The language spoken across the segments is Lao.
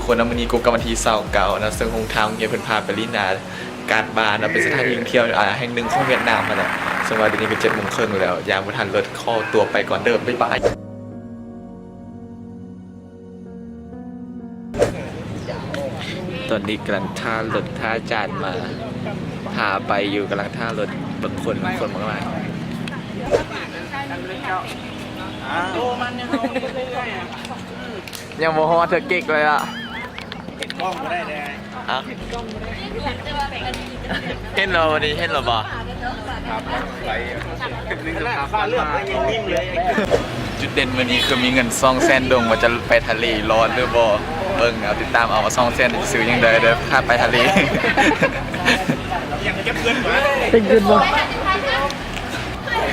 ຄົນນຳ ມື້ນີ້ກໍກະວັນທີຊາວເກົ້າເນາະ ເຊິ່ງໂຮງທາງໂຮງຮຽນເພິ່ນພາໄປຫຼິ້ນ ອາ ກາດບ້ານເນາະ ເປັນສະຖານທີ່ທ່ອງທ່ຽວ ອາ ແຫ່ງໜຶ່ງຂອງຫວຽດນາມຫັ້ນແຫຼະ. ເຊິ່ງວ່າດຽວນີ້ກໍເຈັດໂມງເຄິ່ງແລ້ວ ຢ່າງບໍ່ທັນລົດ ຂໍຕົວໄປກ່ອນເດີ ບາຍບາຍ. ຕອນນີ້ກຳລັງຖ້າລົດ ຖ້າຈານມາ ຖ້າໄປຢູ່ ກຳລັງຖ້າລົດ ເບິ່ງຄົນ ຄົນບັກຫຼາຍ. ຍັງບໍ່ຮອດເທື່ອເກັກເລີຍອະ. ເຫັນກ້ອງບໍ່ໄດ້ເດ້. ຮະ? ເຫັນແລ້ວ ວັນນີ້ເຫັນແລ້ວບໍ່? ຈຸດເດັ່ນມື້ນີ້ຄືມີເງິນສອງແສນດົງ ວ່າຈະໄປທະເລ ລອດຫຼືບໍ່? ເບິ່ງເອົາ ຕິດຕາມເອົາວ່າສອງແສນຈະຊື້ຫຍັງໄດ້ເດີ ຖ້າໄປທະເລ. ເປັນເງິນບໍ່?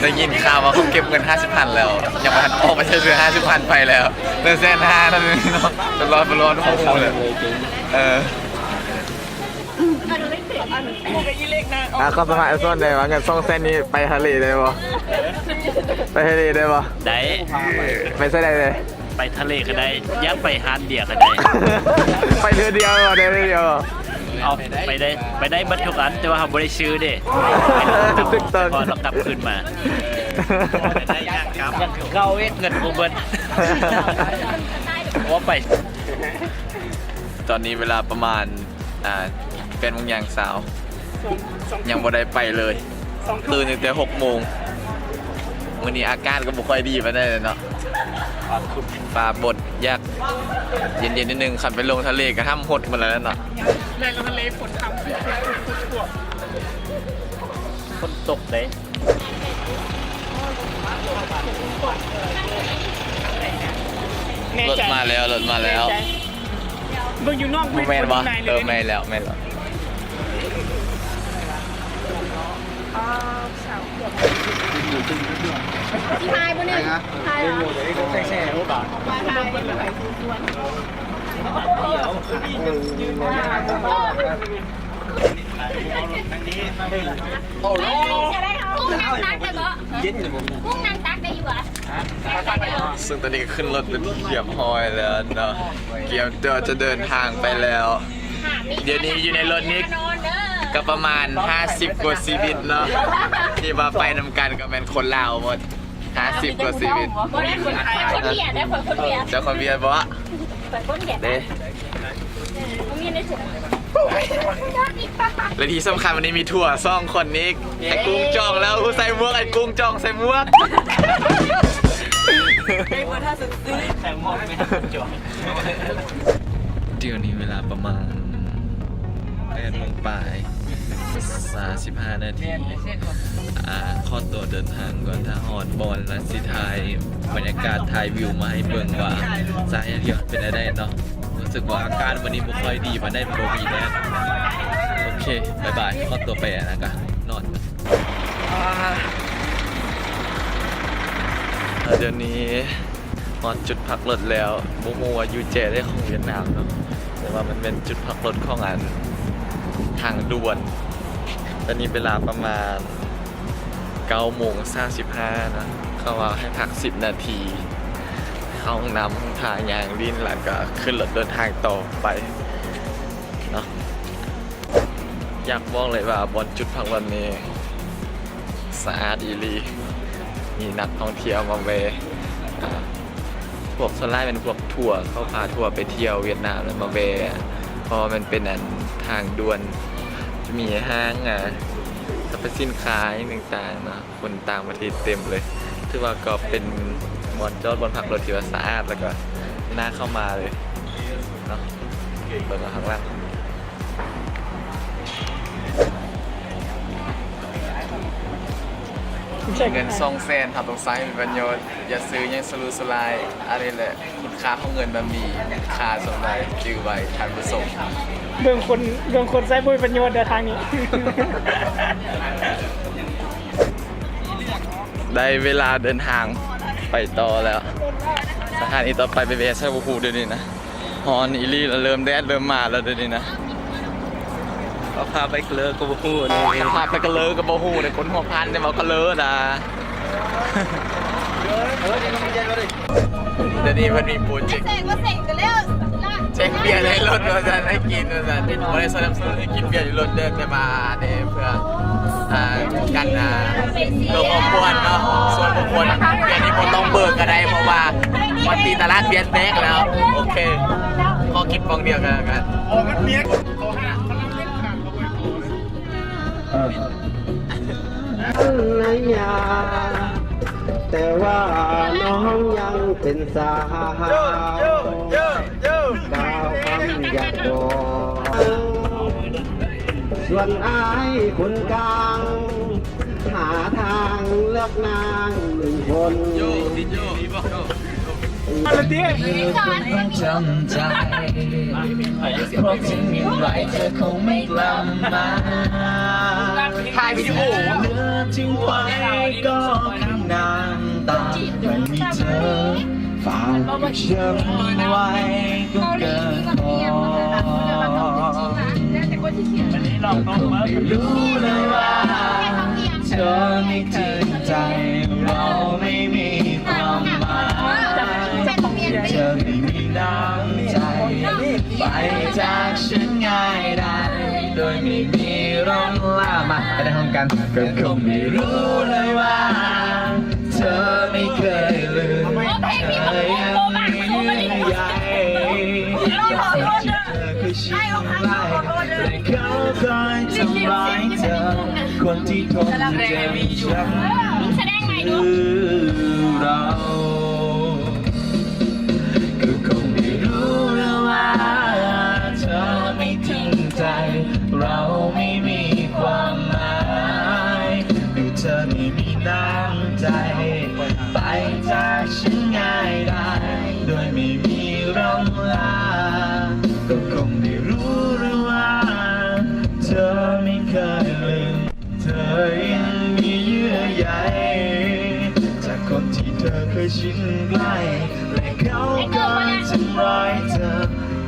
ໄດ້ຍິນຂ່າວວ່າເຂົາເກັບເງິນຫ້າສິບພັນແລ້ວ ຍັງບໍ່ທັນອອກໄປ ຊື້ຫ້າສິບພັນໄປແລ້ວ ເຫຼືອແສນຫ້າເທົ່ານັ້ນເນາະ. ໄປລອດ ໄປລອດ ບໍ່ຮູ້ແລ້ວ. ເອີ ອ່ະ ຂໍສຳພາດອ້າຍສົນແດ່ວ່າ ເງິນສອງແສນນີ້ໄປທະເລໄດ້ບໍ່? ໄປທະເລໄດ້ບໍ່? ໄດ້. ໄປໃສໄດ້ເລີຍ? ໄປທະເລກໍໄດ້ ຢາກໄປຮ້ານເບຍກໍໄດ້. ໄປເທື່ອດຽວບໍ່? ໄດ້ເທື່ອດຽວບໍ່? ເອົາ ໄປໄດ້ ໄປໄດ້ເບິດທຸກອັນ ແຕ່ວ່າເຮົາບໍ່ໄດ້ຊື້ເດ້. ຖືກຕ້ອງ. ພໍເຮົາກັບຄືນມາ ໄດ້ຢ່າງກັບ ຢ່າງເກົ່າອີກ ເງິນບໍ່ເບິດ. ໂອ້ ໄປ. ຕອນນີ້ເວລາປະມານ ອ່າ ແປດໂມງຢ່າງຊາວ ຍັງບໍ່ໄດ້ໄປເລີຍ. ຕື່ນຕັ້ງແຕ່ຫົກໂມງ. ມື້ນີ້ອາກາດກໍບໍ່ຄ່ອຍດີປານໃດເນາະ ຟ້າບົດ ຢາກເຢັນໆ ໜ້ອຍໜຶ່ງ. ຄັນໄປລົງທະເລກໍຫ້ຳຫົດໝົດແລ້ວເນາະ. ແລ່ນລົງທະເລຝົນຫ້ຳ ຝົນຕົກເດ້. ແນ່ໃຈ? ລົດມາແລ້ວ ລົດມາແລ້ວ. ແນ່ໃຈ? ເບິ່ງຢູ່ນອກ ບໍ່ແມ່ນບໍ່? ເອີ ແມ່ນແລ້ວ ແມ່ນແລ້ວ. ຊິຖ່າຍບໍ່ນີ້? ຖ່າຍເອົາ. ກຸ້ງນັ່ງຕັກໄດ້ບໍ່? ກຸ້ງນັ່ງຕັກໄດ້ຢູ່ຫວາ? ຊຶ່ງຕອນນີ້ກໍຂຶ້ນລົດເປັນທີ່ຮຽບຮ້ອຍແລ້ວເນາະ ກຽມຕົວຈະເດີນທາງໄປແລ້ວ. ດຽວນີ້ຢູ່ໃນລົດນີ້ກໍປະມານຫ້າສິບກວ່າຊີວິດເນາະ ທີ່ວ່າໄປນຳກັນ ກໍແມ່ນຄົນລາວໝົດ. ຫ້າສິບກວ່າຊີວິດ. ບໍ່ໄດ້ຄົນໄທ ຄົນຫວຽດເດ້ ຂ້ອຍຄົນຫວຽດ. ເຈົ້າຄົນຫວຽດບໍ່? ຂ້ອຍຄົນຫວຽດເດ້. ບໍ່ມີໃນຖົງ. ແລະທີ່ສຳຄັນ ວັນນີ້ມີທົວສອງຄົນນີ້. ໄອ້ກຸ້ງຈ່ອງແລ້ວ ໃສ່ໝວກ. ໄອ້ກຸ້ງຈ່ອງໃສ່ໝວກ. ໃສ່ໝວກ ໃສ່ໝວກ. ດຽວນີ້ເວລາປະມານແປດໂມງປາຍ ສາມສິບຫ້ານາທີ. ອ່າ ຂໍຕົວເດີນທາງກ່ອນ ຖ້າຮອດບ່ອນລະຊິຖ່າຍບັນຍາກາດ ຖ່າຍວິວມາໃຫ້ເບິ່ງວ່າສາເຫດທີ່ເປັນໄດ້ເນາະ. ຮູ້ສຶກວ່າອາກາດມື້ນີ້ບໍ່ຄ່ອຍດີປານໃດ ບໍ່ມີແດດ. ໂອເຄ ບາຍບາຍ ຂໍຕົວໄປອັນນັ້ນກ່ອນ ນອນ. ດຽວນີ້ຮອດຈຸດພັກລົດແລ້ວ. ບໍ່ຮູ້ວ່າຢູ່ແຈໃດຂອງຫວຽດນາມເນາະ ແຕ່ວ່າມັນແມ່ນຈຸດພັກລົດຂອງອັນທາງດ່ວນ. ຕອນນີ້ເວລາປະມານເກົ້າໂມງສາມສິບຫ້ານະ ເຂົາວ່າໃຫ້ພັກສິບນາທີ ເຂົ້າຫ້ອງນ້ຳ ທ່າຍ່າງຫຼິ້ນ ແລ້ວກໍຂຶ້ນລົດເດີນທາງຕໍ່ໄປເນາະ. ຢາກບອກເລີຍວ່າບ່ອນຈຸດພັກແບບນີ້ສະອາດອີ່ຫຼີ. ມີນັກທ່ອງທ່ຽວມາແວ່ ອ່າ ພວກສ່ວນຫຼາຍແມ່ນພວກທົວ ເຂົາພາທົວໄປທ່ຽວຫວຽດນາມ ແລ້ວມາແວ່ ເພາະວ່າມັນເປັນອັນທາງດ່ວນ ຈະມີຫ້າງ ອ່າ ສັບພະສິນຄ້າຫຍັງຕ່າງໆເນາະ. ຄົນຕ່າງປະເທດເຕັມເລີຍ. ຖືວ່າກໍເປັນບ່ອນຈອດ ບ່ອນພັກລົດທີ່ວ່າສະອາດ ແລ້ວກໍໜ້າເຂົ້າມາເລີຍເນາະ. ເບິ່ງເອົາຂ້າງຫຼັງ ເງິນສອງແສນ ເຮົາຕ້ອງໃຊ້ໃຫ້ເປັນປະໂຫຍດ ຢ່າຊື້ຫຍັງສະຫຼຸສະຫຼາຍ. ອັນນີ້ແຫຼະ ຄຸນຄ່າຂອງເງິນມັນມີຄ່າສ່ຳໃດ ຈື່ໄວ້ທ່ານຜູ້ຊົມ. ເບິ່ງຄົນ ເບິ່ງຄົນໃຊ້ບໍ່ມີປະໂຫຍດເດີທາງນີ້. ໄດ້ເວລາເດີນທາງໄປຕໍ່ແລ້ວ. ສະຖານີຕໍ່ໄປໄປແວ່ໃສບໍ່ຮູ້ດຽວນີ້ນະ. ຮ້ອນອີ່ຫຼີລະ ເລີ່ມແດດເລີ່ມມາແລ້ວດຽວນີ້ນະ. ເຂົາພາໄປກະເລີກໍບໍ່ຮູ້ນີ້ ເຂົາພາໄປກະເລີກໍບໍ່ຮູ້ເດ້. ຄົນຫົວພັນໄດ້ເວົ້າກະເລີນະ. ດຽວນີ້ເພິ່ນມີໂປຣເຈັກ ເສກບໍ່ເສກກໍແລ້ວ. ແຈກເບຍໃນລົດວ່າຊັ້ນ ໃຫ້ກິນວ່າຊັ້ນ. ບໍ່ໄດ້ສະໜັບສະໜູນໃຫ້ກິນເບຍຢູ່ລົດເດີ ແຕ່ວ່າເດ ເພື່ອ ອ່າ ກັນ ອ່າ ໂລກຂອງຄວນເນາະ ສ່ວນບຸກຄົນ. ເບຍນີ້ບໍ່ຕ້ອງເບີກກໍໄດ້ ເພາະວ່າມັນຕີຕະຫຼາດວຽດແຕກແລ້ວ. ໂອເຄ ຂໍກິນປ່ອງດຽວກັນແລ້ວກັນ. ເອີ ແຕ່ວ່ານ້ອງຍັງເປັນສາວ ດາວຄຳຢາກບອກ ສ່ວນອ້າຍຄົນກາງ ຫາທາງເລືອກນາງໜຶ່ງຄົນ. ເອີ ເພິ່ນຕ້ອງຈຳໃຈ ເພາະເຖິງຢ່າງໃດເທື່ອຄົງໄມ່ກັບມາ. ຖ່າຍວິດີໂອ ເຫຼືອຈຶ່ງໄປກໍຄືນ້ຳຕາ ໄມ່ມີເທີຝາກກັບເຊີງໄວ້ກໍເກີນພໍ. ເຂົາຄົງໄດ້ຮູ້ແລ້ວວ່າ ເທີມີຈິງໃຈ ເຮົາໄມ່ມີຄວາມໝາຍ ເທີໄມ່ມີນ້ຳໃຈ ໄປຈາກເຊີງງ່າຍດາຍ ໂດຍໄມ່ມີຮ່ອງລາ. ມາ ໄປໃນຫ້ອງກັນ. ເຂົາຄົງໄດ້ຮູ້ແລ້ວວ່າ ເທີໄມ່ເຄີຍລືມ ເທີຍັງມີເຫື່ອໃຍ ເທີເຄີຍຊິງໄລ່ ແລະເຂົາຄອຍທຳຮ້າຍເທີ ຄົນທີ່ທົນແຈມຊ້ຳຄືເຮົາ. ເຂົາຄົງໄດ້ຮູ້ແລ້ວວ່າ ເທີໄມ່ຈິງໃຈ ເຮົາໄມ່ມີຄວາມໝາຍ ເທີໄມ່ມີນ້ຳໃຈ ໄປຈາກເຊີງງ່າຍດາຍ ໂດຍໄມ່ມີຮ່ອງລາ. ເຂົາຄົງໄດ້ຮູ້ແລ້ວວ່າ ເທີໄມ່ເຄີຍລືມ ເທີຍັງມີເຫຍື່ອໃຍ ຈາກຄົນທີ່ເທີເຄີຍຊິງໄລ່ ແລະເຂົາເຄີຍທຳຮ້າຍເທີ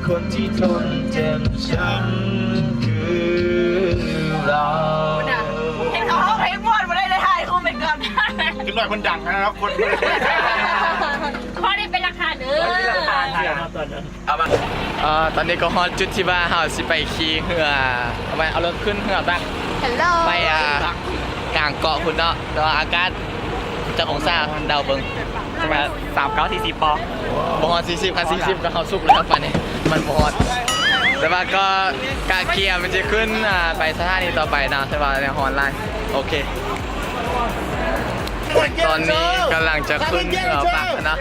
ຄົນທີ່ທົນເຈັບຊ້ຳຄືເຮົາ. ເຫັນເຂົາຮ້ອງເພງມ່ວນບໍ່ໄດ້ ໄດ້ຖ່າຍຮູບໄປກ່ອນ. ຈັກໜ້ອຍມັນດັງນະ ຄົນ ຂໍໄດ້ເປັນຫຼັກຖານເດີ. ເອົາມາ ເອີ ຕອນນີ້ກໍຮອດຈຸດທີ່ວ່າເຮົາຊິໄປຂີ່ເຮືອ ເອົາໄປເອົາລົດຂຶ້ນເຮືອບັກ ໄປ ອ່າ ກາງເກາະພຸ້ນເນາະ. ແຕ່ວ່າອາກາດຈັກອົງສາ ເດົາເບິ່ງ ປະມານສາມເກົ້າ ສີ່ສິບ ບໍ່ ບໍ່ຮອດສີ່ສິບ. ຄັນສີ່ສິບກໍເຮົາສຸກແລ້ວປານນີ້ ມັນບໍ່ຮອດ. ແຕ່ວ່າກໍກະເກຍມັນຊິຂຶ້ນ ອ່າ ໄປສະຖານີຕໍ່ໄປເນາະ ແຕ່ວ່າຍັງຮ້ອນຫຼາຍ. ໂອເຄ ຕອນນີ້ກຳລັງຈະຂຶ້ນເຮືອບັກເນາະ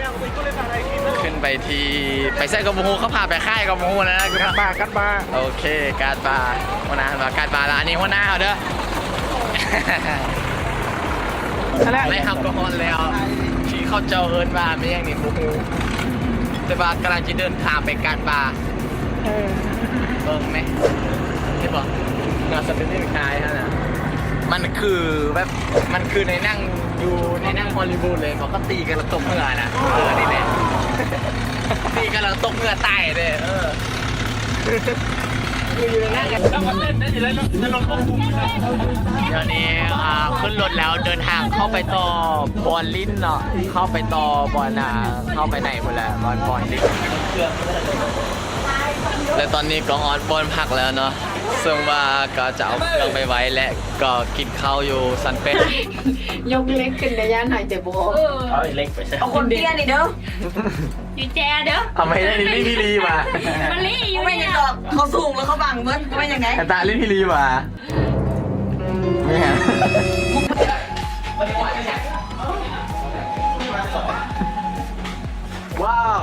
ຂຶ້ນໄປທີ່ ໄປໃສກໍບໍ່ຮູ້ ເຂົາພາໄປຄ້າຍກໍບໍ່ຮູ້ນະ. ກາດບາ ກາດບາ. ໂອເຄ ກາດບາ ຫົວໜ້າເພິ່ນວ່າກາດບາລະ ອັນນີ້ຫົວໜ້າເຮົາເດີ. ແລະເຮົາກໍຮອດແລ້ວ ທີ່ເຂົາເຈົ້າເອີ້ນວ່າແມ່ນຫຍັງນີ້ບໍ່ຮູ້ ແຕ່ວ່າກຳລັງຈະເດີນທາງໄປກາດບາ. ເອີ ເບິ່ງແມ ເຫັນບໍ່ ເຮືອສະເປັນເປັນຄາຍຫັ້ນນະ ມັນຄືແບບ ມັນຄືໃນໜັງ ຢູ່ໃນໜັງຮອລລີວູດເລີຍ ເຂົາກໍຕີກັນແລ້ວຕົກເຮືອນະ. ເອີ ນີ້ແຫຼະ ຕີກັນແລ້ວຕົກເຮືອຕາຍເດ້. ເອີ ດຽວນີ້ ອ່າ ຂຶ້ນລົດແລ້ວເດີນທາງເຂົ້າໄປຕໍ່ບ່ອນຫຼິ້ນເນາະ ເຂົ້າໄປຕໍ່ບ່ອນ ອ່າ ເຂົ້າໄປໃນພຸ້ນແຫຼະ ບ່ອນ ບ່ອນຫຼິ້ນ. ແລະຕອນນີ້ກໍຮອດບ່ອນພັກແລ້ວເນາະ ເຊິ່ງວ່າກໍຈະເອົາເຄື່ອງໄປໄວ້ ແລະກໍກິນເຂົ້າຢູ່ຊັ້ນແປດ. ຍົກເຫຼັກຂຶ້ນໄດ້ຢ້ານຫາຍໃຈບໍ່ອອກ. ເອີ ເອົາເຫຼັກໄປໃສ່ ເອົາຄົນເຕ້ຍນີ້ເດີ ຢູ່ແຈເດີ. ເອົາມາເຮັດອັນນີ້ລີ່ພີລີວ່າ ມັນລີ່ຢູ່ ບໍ່ແມ່ນຫຍັງດອກ ເຂົາສູງແລ້ວເຂົາບັງເບິດ ບໍ່ແມ່ນຫຍັງໃດ. ອັນຕາລີ່ພີລີວ່າ ແມ່ນ ວ້າວ ວ້າວ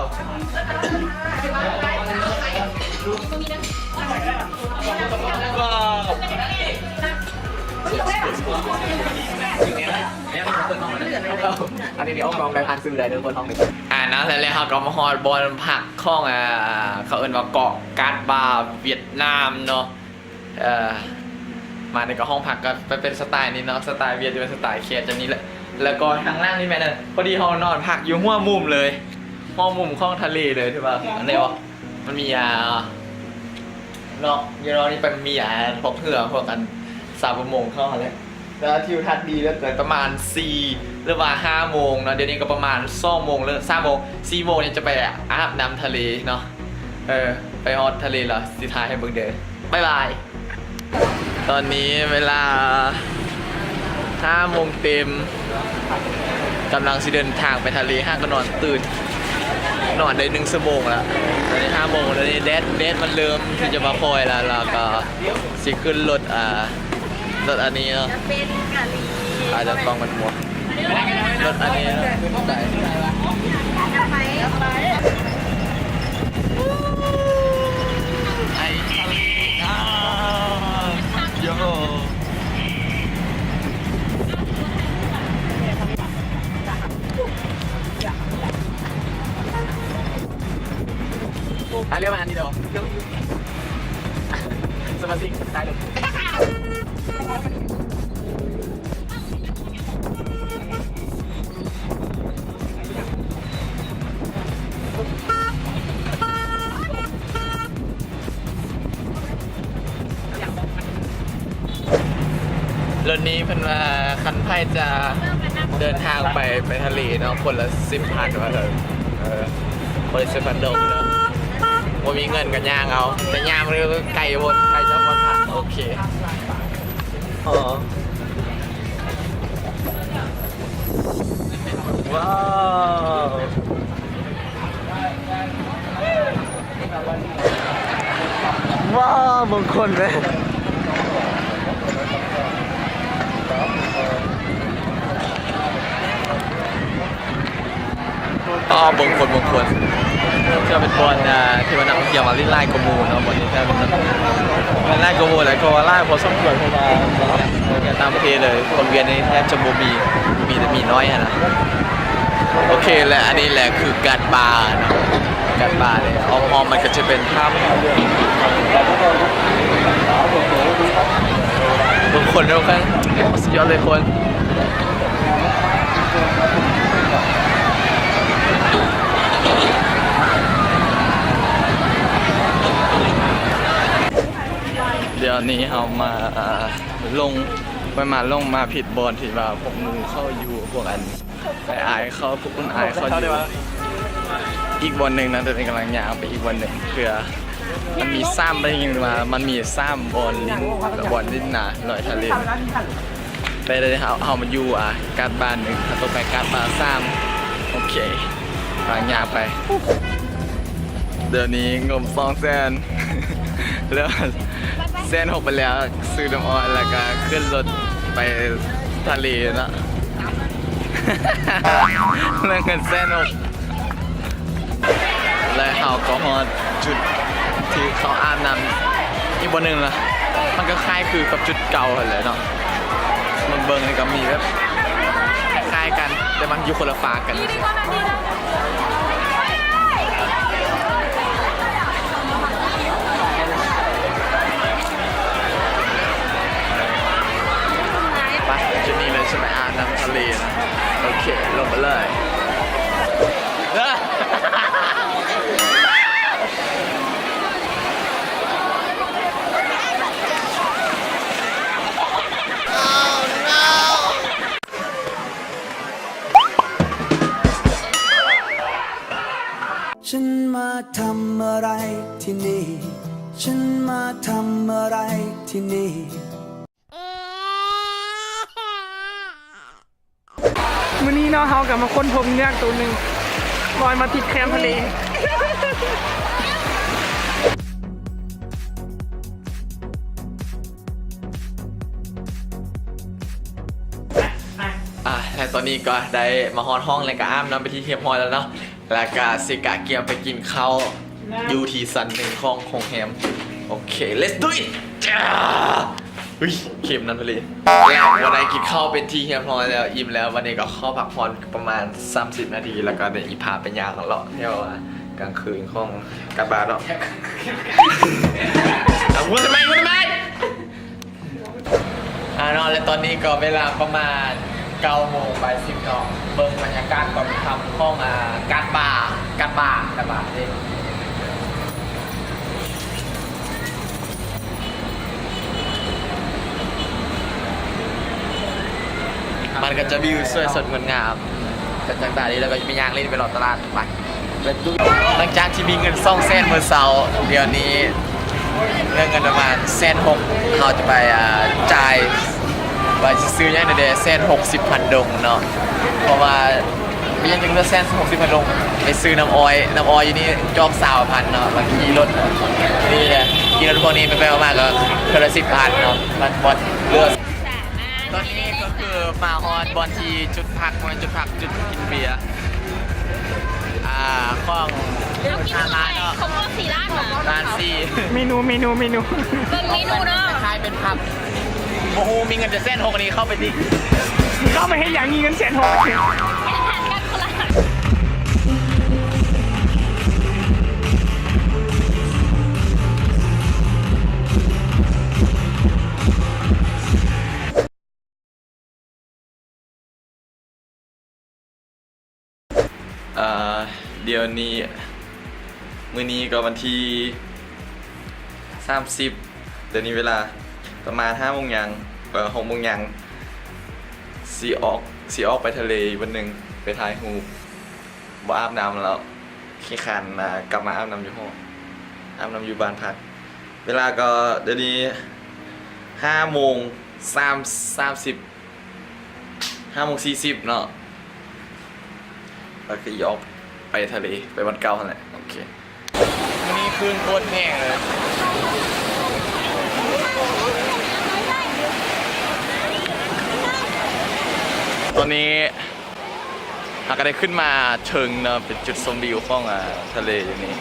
ອັນນີ້ນີ້ອອກກອງໄດ້ຜ່ານຊື່ໄດ້ເດີ ຄົນຫ້ອງນີ້. ອ່າ ນະ ແລ້ວເຮົາກໍມາຮອດບ່ອນພັກຂອງ ອ່າ ເຂົາເອີ້ນວ່າເກາະກາດບາຫວຽດນາມເນາະ. ເອີ ມານີ້ກໍຫ້ອງພັກກໍເປັນສະໄຕນີ້ເນາະ ສະໄຕຫວຽດ ຈະເປັນສະໄຕແຄບຈັ່ງນີ້ແຫຼະ. ແລ້ວກໍທາງຫຼັງນີ້ແມ່ນ ພໍດີເຮົານອນພັກຢູ່ຫົວມຸມເລີຍ ຫົວມຸມຂອງທະເລເລີຍ ຖືວ່າອັນໃດວະ ມັນມີ ອ່າ ເນາະ ຢູ່ເນາະ ນີ້ໄປມີ ອ່າ ພວກເຮືອ ພວກອັນຊາວປະມົງເຂົາຫັ້ນແຫຼະ. ແລ້ວທິວທັດດີເລີຍ ປະມານສີ່ ຫຼືວ່າຫ້າໂມງເນາະ ດຽວນີ້ກໍປະມານສອງໂມງ ຫຼືສາມໂມງ ສີ່ໂມງນີ້ຈະໄປອາບນ້ຳທະເລເນາະ. ເອີ ໄປຮອດທະເລແລ້ວ ຊິຖ່າຍໃຫ້ເບິ່ງເດີ. ບາຍບາຍ. ຕອນນີ້ເວລາຫ້າໂມງເຕັມ ກຳລັງຊິເດີນທາງໄປທະເລ. ຫາກະນອນຕື່ນ ນອນໄດ້ໜຶ່ງຊົ່ວໂມງແລ້ວ. ຕອນນີ້ຫ້າໂມງ ຕອນນີ້ແດດ ແດດມັນເລີ່ມທີ່ຈະມາຄອຍແລ້ວ ແລ້ວກໍຊິຂຶ້ນລົດ ອ່າ ລົດອັນນີ້ເນາະ ຈະເປັນກະລີ ອາດຈະຕ້ອງມັນມ່ວນ ລົດອັນນີ້ເນາະ ໄປ ໄປທະເລ ໂຢ. ອ່ະ ເລື່ອງມາອັນນີ້ດອກ ສະມາຊິກຕາຍເລີຍ. ລົດນີ້ເພິ່ນວ່າ ຄັນໃຜຈະເດີນທາງໄປ ໄປທະເລເນາະ ຄົນລະສິບພັນວ່າເຖິງ ເອີ ຄົນລະສິບພັນໂດເດີ ບໍ່ມີເງິນກໍຍ່າງເອົາ ແຕ່ຍ່າງມັນກໍໄກໂພດ ໄກຈະບໍ່ທັນ. ໂອເຄ ອໍ ວ້າວ ວ້າວ ເບິ່ງຄົນເດ້ ອໍ ເບິ່ງຄົນ ເບິ່ງຄົນ ເພື່ອເປັນບ່ອນ ອ່າ ທີ່ວ່ານັກທ່ອງທ່ຽວມາຫຼິ້ນຫຼາຍກວ່າໝູ່ເນາະ. ບ່ອນນີ້ແມ່ນຫຼາຍກວ່າໝູ່ ແລະ ກໍວ່າຫຼາຍພໍສົມຄວນ ເພາະວ່າ ເອີ ຕ່າງປະເທດເລີຍ ຄົນຫວຽດນີ້ແທບຈະບໍ່ມີ ມີແຕ່ໝີນ້ອຍຫັ້ນນະ. ໂອເຄ ແລະ ອັນນີ້ແຫຼະຄືກາດບາເນາະ ກາດບານີ້ ອ້ອມໆ ມັນກໍຈະເປັນຖ້ຳ ເບິ່ງຄົນເດີ ສຸດຍອດເລີຍຄົນ. ດຽວນີ້ເຮົາມາ ອ່າ ລົງ ໄປມາລົງມາຜິດບ່ອນທີ່ວ່າພວກໝູ່ເຂົາຢູ່ ພວກອັນອ້າຍເຂົາ ພວກຄຸນອ້າຍເຂົາຢູ່ອີກບ່ອນໜຶ່ງນະ. ຕອນນີ້ກຳລັງຍ່າງໄປອີກບ່ອນໜຶ່ງ ເພື່ອ ມັນມີສາມ ໄດ້ຍິນວ່າມັນມີສາມບ່ອນຫຼິ້ນ ບ່ອນຫຼິ້ນນະ ລອຍທະເລ. ໄປເລີຍ ເຮົາ ເຮົາມາຢູ່ ອ່າ ກາດບາໜຶ່ງ ເຮົາຕ້ອງໄປກາດບາສາມ. ໂອເຄ ກຳລັງຍ່າງໄປ. ດຽວນີ້ງົບສອງແສນ ແລ້ວແສນຫົກໄປແລ້ວ ຊື້ນ້ຳອ້ອຍ ແລ້ວກໍຂຶ້ນລົດໄປທະເລເນາະ ແລ້ວເງິນແສນຫົກ. ແລະ ເຮົາກໍຮອດຈຸດທີ່ເຂົາອາບນ້ຳອີກບ່ອນໜຶ່ງລະ ມັນກໍຄ້າຍຄືກັບຈຸດເກົ່າຫັ້ນແຫຼະເນາະ. ມາເບິ່ງນີ້ກໍມີແບບຄ້າຍໆກັນ ແຕ່ມັນຢູ່ຄົນລະຟາກກັນ. ໄປ ຈຸດນີ້ເລີຍ ຊິໄປອາບນ້ຳທະເລນະ. ໂອເຄ ລົງໄປເລີຍ. ມື້ນີ້ເນາະ ເຮົາກໍມາຄົ້ນພົບເງືອກໂຕໜຶ່ງ ລອຍມາຕິດແຄມທະເລ. ອ່າ ແລະ ຕອນນີ້ກໍໄດ້ມາຮອດຫ້ອງ ແລະ ກໍອາບນ້ຳເປັນທີ່ຮຽບຮ້ອຍແລ້ວເນາະ. ແລ້ວກະຊິກະກຽມໄປກິນເຂົ້າຢູ່ທີ່ຊັ້ນໜຶ່ງຂອງໂຮງແຮມ. ໂອເຄ let's do it. ເຮີ້ຍ ເຄັມນ້ຳທະເລ ແລ້ວບໍ່ໄດ້ກິນເຂົ້າເປັນທີ່ຮຽບຮ້ອຍແລ້ວ ອີ່ມແລ້ວ. ວັນນີ້ກໍຂໍພັກຜ່ອນປະມານສາມສິບນາທີ ແລ້ວກໍໄດ້ອີພາໄປຍ່າງເລາະແຖວກາງຄືນຂອງກາດບາເນາະ. ອ່າ ຫົວທຳໄມ ຫົວທຳໄມ? ອ່າເນາະ ແລະ ຕອນນີ້ກໍເວລາປະມານເກົ້າໂມງປາຍສິບເນາະ. ເບິ່ງບັນຍາກາດຕອນຄ່ຳຂອງ ອ່າ ກາດບາ ກາດບາ ກາດບາເດ້. ມັນກໍຈະວິວສວຍສົດງົດງາມ ເປັນຈັ່ງໃດ ແລ້ວກໍໄປຍ່າງຫຼິ້ນ ໄປເລາະຕະຫຼາດ ໄປ. ຫຼັງຈາກທີ່ມີເງິນສອງແສນມື້ເຊົ້າ, ດຽວນີ້ເຫຼືອເງິນປະມານແສນຫົກ ເຮົາຈະໄປ ອ່າ ຈ່າຍ ວ່າຊິຊື້ຫຍັງແດ່ ແສນຫົກສິບພັນດົງເນາະ. ເພາະວ່າ ເປັນຫຍັງຈຶ່ງເຫຼືອແສນຫົກສິບພັນດົງ? ໄປຊື້ນ້ຳອ້ອຍ, ນ້ຳອ້ອຍຢູ່ນີ້ຈອກຊາວພັນເນາະ, ແລ້ວຂີ່ລົດ ນີ້ແຫຼະ ຂີ່ລົດພວກນີ້ໄປໆມາໆກໍເທື່ອລະສິບພັນເນາະ, ມັນບໍ່ເຫຼືອ. ຕອນນີ້ກໍຄືມາຮອດບ່ອນທີ່ຈຸດພັກ, ບໍ່ແມ່ນຈຸດພັກ, ຈຸດກິນເບຍ ອ່າ ຂອງ ເຮົາກິນເທົ່າໃດ? ເຂົາບອກສີ່ລ້ານຫວາ? ລ້ານສີ່. ເມນູ ເມນູ ເມນູ ເບິ່ງເມນູເນາະ. ຄ້າຍເປັນຜັບ ບໍ່ຮູ້ ມີເງິນແຕ່ແສນຫົກນີ້ ເຂົ້າໄປຕິ ເຂົ້າໄປເຮັດຫຍັງ ມີເງິນແສນຫົກ? ອ່າ ດຽວນີ້ ມື້ນີ້ກໍວັນທີສາມສິບ, ດຽວນີ້ເວລາປະມານຫ້າໂມງຫຍັງ ເອີ ຫົກໂມງຫຍັງ, ຊິອອກ ຊິອອກໄປທະເລວັນໜຶ່ງ ໄປຖ່າຍຮູບ. ບໍ່ອາບນ້ຳແລ້ວ, ຂີ້ຄ້ານ ອ່າ ກັບມາອາບນ້ຳຢູ່ຫ້ອງ, ອາບນ້ຳຢູ່ບ້ານພັກ. ເວລາກໍດຽວນີ້ຫ້າໂມງສາມ ສາມສິບ ຫ້າໂມງສີ່ສິບເນາະ, ແລ້ວກໍຊິອອກໄປທະເລ ໄປບ່ອນເກົ່າຫັ້ນແຫຼະ. ໂອເຄ ມື້ນີ້ຄື້ນໂຄດແຮງເລີຍ. ຕອນນີ້ ເຮົາກໍໄດ້ຂຶ້ນມາເທິງເນາະ, ເປັນຈຸດຊົມວິວຂອງ ອ່າ ທະເລຢູ່ນີ້.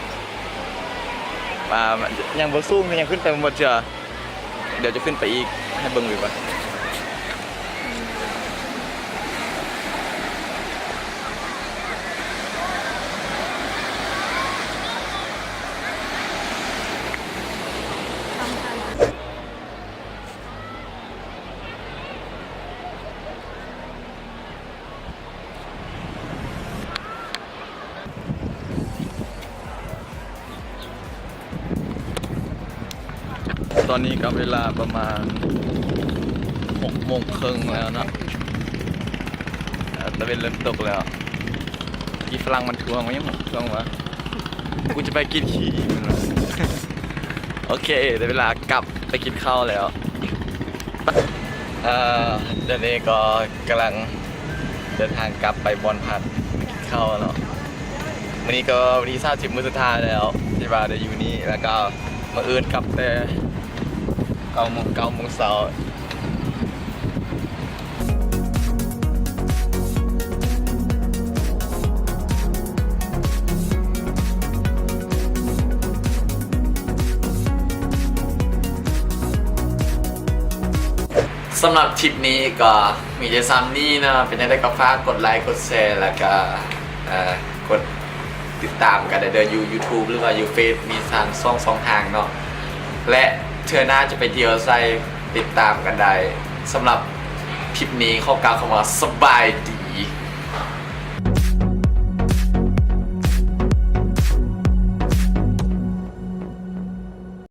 ອ່າ ຍັງບໍ່ສູງ, ຍັງຂຶ້ນໄປບໍ່ໝົດເທື່ອ. ດຽວຈະຂຶ້ນໄປອີກ ໃຫ້ເບິ່ງວິວກ່ອນ. ຕອນນີ້ກໍເວລາປະມານຫົກໂມງເຄິ່ງແລ້ວເນາະ, ຕາເວັນເລີ່ມຕົກແລ້ວ. ກີ້ຝຣັ່ງມັນທວງວ່າຫຍັງ ທວງວ່າ ກູຈະໄປກິນຂີ້. ໂອເຄ ໄດ້ເວລາກັບໄປກິນເຂົ້າແລ້ວ. ເອີ ດຽວນີ້ກໍກຳລັງເດີນທາງກັບໄປບ່ອນພັກກິນເຂົ້າເນາະ. ມື້ນີ້ກໍວັນທີສາມສິບ ມື້ສຸດທ້າຍແລ້ວທີ່ວ່າໄດ້ຢູ່ນີ້, ແລ້ວກໍມື້ອື່ນກັບແຕ່ເກົ້າໂມງ ເກົ້າໂມງເຊົ້າ. ສຳລັບທຣິບນີ້ກໍມີແຕ່ສ່ຳນີ້ເນາະ. ເປັນຈັ່ງໃດກໍຝາກກົດໄລ ກົດແຊ ແລ້ວກໍ ເອີ ກົດຕິດຕາມກັນໄດ້ເດີ ຢູ່ຢູທູບ ຫຼືວ່າຢູ່ເຟສ ມີທັງສອງຊ່ອງທາງເນາະ. ແລະ ເທື່ອໜ້າຈະໄປທ່ຽວໃສ ຕິດຕາມກັນໄດ້. ສຳລັບທຣິບນີ້ຂໍກ່າວຄຳວ່າສະບາຍດີ.